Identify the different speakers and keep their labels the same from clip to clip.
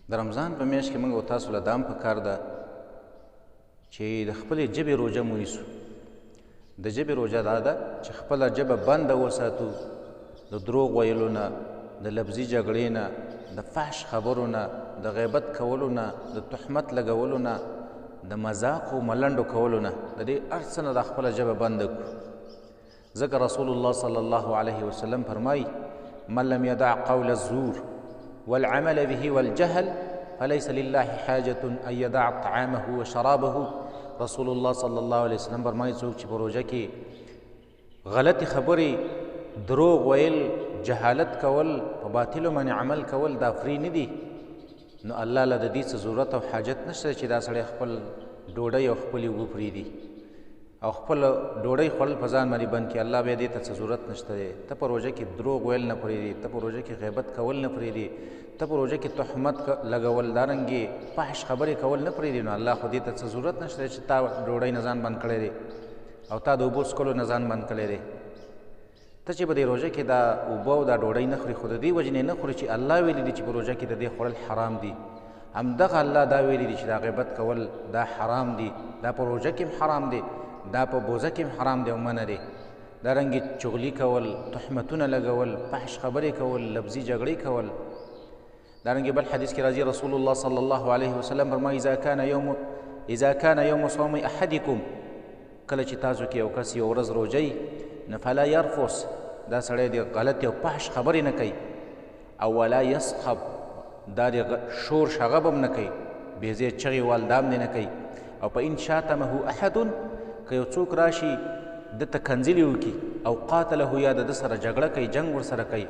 Speaker 1: د رمضان په میاشت کې موږ او تاسو له دام په کار ده چې د خپلې ژبې روژه مو نیسو. د ژبې روژه دا ده چې خپله ژبه بنده وساتو د دروغ ویلو نه، د لفظي جګړې نه، د فحش خبرو نه، د غیبت کولو نه، د تهمت لګولو نه، د مذاق او ملنډو کولو نه، د دې هر څه نه دا خپله ژبه بنده کړو. ځکه رسول الله صلی الله علیه وسلم فرمایي: من لم يدع قول الزور والعمل به والجهل فليس لله حاجة أن يدع طعامه وشرابه. رسول الله صلی الله علیه وسلم فرمایي څوک چې په روژه کې غلطې خبرې، دروغ ویل، جهالت کول، په باطلو باندې عمل کول دا فري نه دي، نو الله له د دې څه ضرورت او حاجت نشته چې دا سړی خپل ډوډۍ او خپلې اوبه پرېږدي او خپل ډوډۍ خوړل په ځان باندې بند کړي. الله بیا دې ته څه ضرورت نشته دی. ته په روژه کې دروغ ویل نه پرېږدي، ته په روژه کې غیبت کول نه پرېږدي، ته په روژه کې تهمت لګول، دارنګې فحش خبرې کول نه پرېږدي، نو الله خو دې ته څه ضرورت نشته دی چې تا ډوډۍ نه ځان بند کړی دی او تا د اوبو څښلو نه ځان بند کړی دی. ته چې په دې روژه کې دا اوبه او دا ډوډۍ نه خوري، خو د دې وجې نه خوري چې الله ویلي دي چې په روژه کې د دې خوړل حرام دي. همدغه الله دا ویلي دي چې دا غیبت کول دا حرام دي، دا په روژه کې هم حرام دی، دا په بوزه کې هم حرام دی او منع دی. دارنګې چغلي کول، تهمتونه لګول، فحش خبرې کول، لفظي جګړې کول. دارنګې بل حدیث کې راځي رسول الله صلی الله علیه وسلم فرمایي: اذا كان يوم صوم احدكم، کله چې تاسو کې یو کس یو ورځ روژه وي، نو فلا يرفث، دا سړی دې غلطې او فحش خبرې نه کوي، او ولا يصخب، دا دې شور شغب هم نه کوي، بې ځایه چغې وال دا هم دې نه کوي. او په ان شاتمه احد، که یو څوک راشي ده ته کنځلې وکړي او قاتله، یا د ده سره جګړه کوي، جنګ ورسره کوي،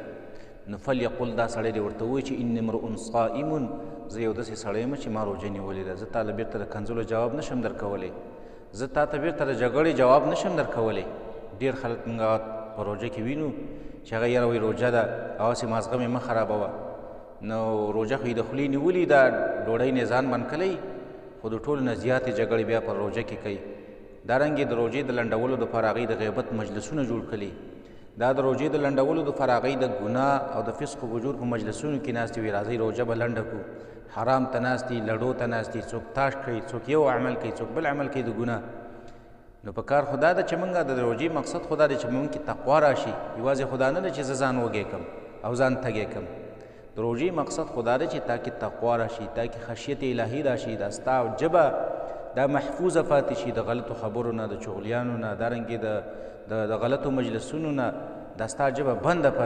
Speaker 1: نو فلیقل، دا سړی دې ورته ووایي چې اني امرؤ صائم، زه یو داسې سړی یم چې ما روژه نیولې ده، زه تا له بېرته د کنځلو جواب نه شم درکولی، زه تا ته بېرته د جګړې جواب نه شم درکولی. ډېر خلک موږ په روژه کې وینو چې هغه یاره وایي روژه ده او هسې مازغه مې مه خرابوه، نو روژه خو یې د خولې نیولي ده، ډوډۍ نه یې ځان بند کړی، خو د ټولو نه زیاتې جګړې بیا په روژه کې کوي. دارنګې د روژې د لنډولو دپاره هغوی د غیبت مجلسونه جوړ کړي، دا د روژې د لنډولو دپاره هغوی د ګناه او د فسق و فجور په مجلسونو کې ناست وي، راځئ روژه به لنډه کړو، حرام ته ناست دي، لړو ته ناست دي، څوک تاش کوي، څوک یو عمل کوي، څوک بل عمل کوي د ګناه. نو په کار خو دا ده چې موږ د روژې مقصد خو دا دی چې موږ کې تقوا راشي، یوازې خو دا نه ده چې زه ځان وږی کړم او ځان تږی کړم. د روژې مقصد خو دا دی چې تا کې تقوا راشي، تا کې خشیت الهي راشي، دا ستا ژبه دا محفوظه پاتې شي د غلطو خبرو نه، د چغلیانو نه، دارنګې د غلطو مجلسونو نه، دا ستا ژبه بنده پاتې